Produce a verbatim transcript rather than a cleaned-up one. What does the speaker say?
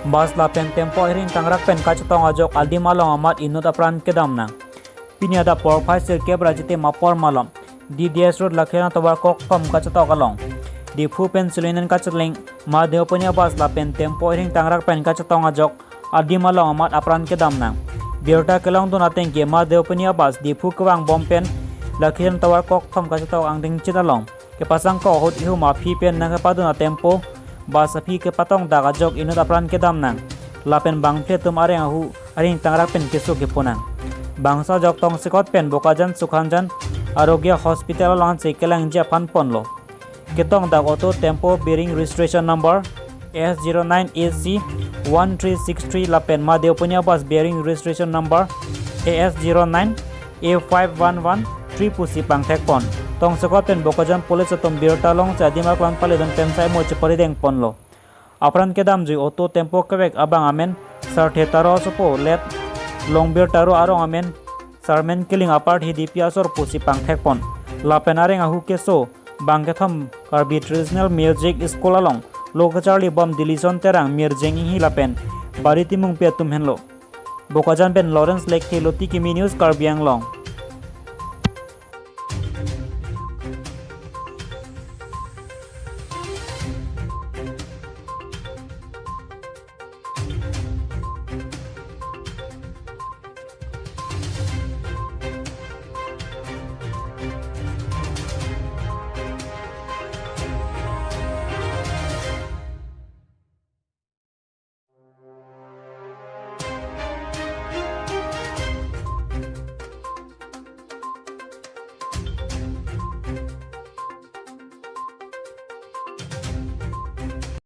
Bus lapen tempo ahir ingtangrak pen kachetong ajok adim along amat inut apran kedam nang. Pini adap porphai sirkep ra jitim apor malom D D S Road Lakhijan Tovar kokthom kachetok along Diphu pen Silonijan kacheleng Mahadeopani abus lapen tempo ahir ingtangrak pen kachetong ajok adim along amat apran kedam nang. Birta kelongdun ateng ke Mahadeopani abus Diphu kevangbom pen Lakhijan Tovar kokthom kachetok angdengchit along kepasang kok ahut ihum aphi pen nangkepadun atempo bus aphi kepatongdak ajok inut apran kedam nang. Lapen bangphi atum areng ahu ahir ingtangrak pen keso kepo nang. Bangso ajok tongsekot pen Bokajan Sukhanjan Arogya Hospital along ansi kelangji aphan ponlo. Ketongdak auto tempo bearing registration number S zero nine A C one three six three lapen Mahadeopani abus bearing registration number A S zero nine A five one one three pusi pangthek pon. Tongsekot pen Bokajan police atum birta longsi adim aklam paledun pen saimo chepari deng ponlo. Apran kedamjui auto tempo kevek abang amen Sarthe Taro asopo let Longbir Taro, arong amen Sarmen Killing, aparthe Dipi asor pusi pangthek pon. Lapen areng ahu keso bang kethom Karbi Traditional Music School along lo kacharlibom Dilison Terang, Mirjeng Inghi lapen Bari Timungpi atum henlo. Bokajan pen Lawrence Lekthe, Loti Kimi News, Karbi Anglong.